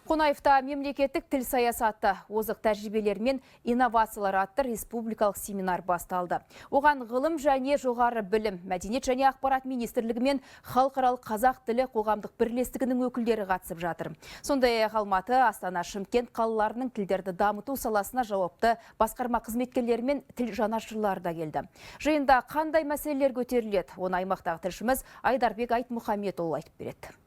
Қонаевта «Мемлекеттік тіл саясаты: озық тәжірибелер мен инновациялар» атты республикалық семинар басталды. Оған Ғылым және жоғары білім, Мәдениет және ақпарат министрлігі мен Халықаралық қазақ тілі қоғамдық бірлестігінің өкілдері қатысып жатыр. Сондай-ақ Алматы, Астана, Шымкент қалаларының тілдерді дамыту саласына жауапты басқарма қызметкерлері мен тіл жанашырлары да келді. Жиында қандай мәселелер көтеріледі? Оны аймақтағы тілшіміз Айдарбек Айтмұхаметұлы айтып береді.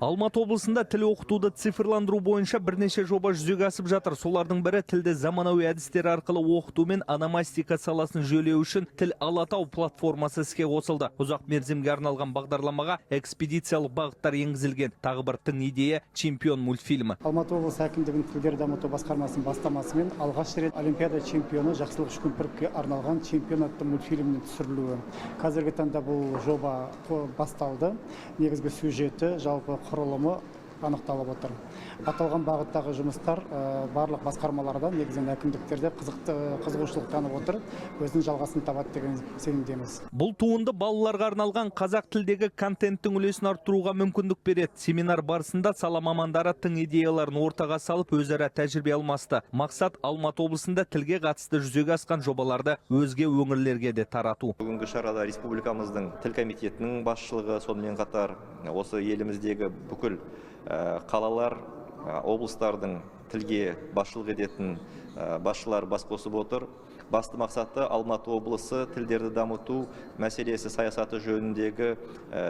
Алматы облысында тіл оқытуды цифрландыру бойынша бірнеше жоба жүзеге асып жатыр. Солардың бірі – тілді заманауи әдістер арқылы оқыту мен ономастика саласын жүйелеу үшін «Тіл Алатау» платформасы іске қосылды. Ұзақ мерзімге арналған бағдарламаға экспедициялық бағыттар енгізілген. Тағы бір тың идея – «Чемпион» мультфильмі. Алматы облысы әкімдігінің тілдер дамыту басқармасының бастамасымен алғаш рет Олимпиада чемпионы Жақсылық Үшкемпіровке арналған «Чемпион» атты мультфильмнің түсірілуі. Қазіргі таңда бұл жоба басталды. Негізгі сюжеті, жалпы құрылымы анықталып отыр. Аталған бағыттағы жұмыстар барлық басқармаларда, негізінен әкімдіктерде қызығушылық танып отыр, өзінің жалғасын табады деген сенімдеміз. Бұл туынды балаларға арналған қазақ тілдегі контенттің үлесін арттыруға мүмкіндік береді. Семинар барысында сала мамандары тың идеяларын ортаға салып, өзара тәжірибе алмасты. Мақсат – Алматы облысында тілге қатысты жүзеге асқан жобаларды өзге өңірлерге де тарату. Бүгінгі шарада республикамыздың тіл комитетінің басшылығы, сонымен қатар осы еліміздегі бүкіл қалалар, облыстардың тілге басшылық ететін басшылар бас қосып отыр. Басты мақсаты – Алматы облысы тілдерді дамыту мәселесі, саясаты жөніндегі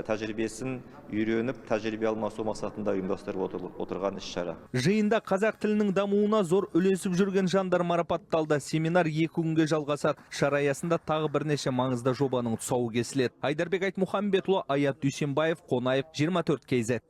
тәжірибесін үйреніп, тәжірибе алмасу мақсатында ұйымдастырып отырған іс шара. Жиында қазақ тілінің дамуына зор үлесіп жүрген жандар марапатталды. Семинар 2 күнге жалғасады. Шара аясында тағы бірнеше маңызды жобаның тұсауы кесіледі. Айдарбек Айтмұхамбетұлы, Аят Дүйсенбаев, Қонаев, 24 KZ.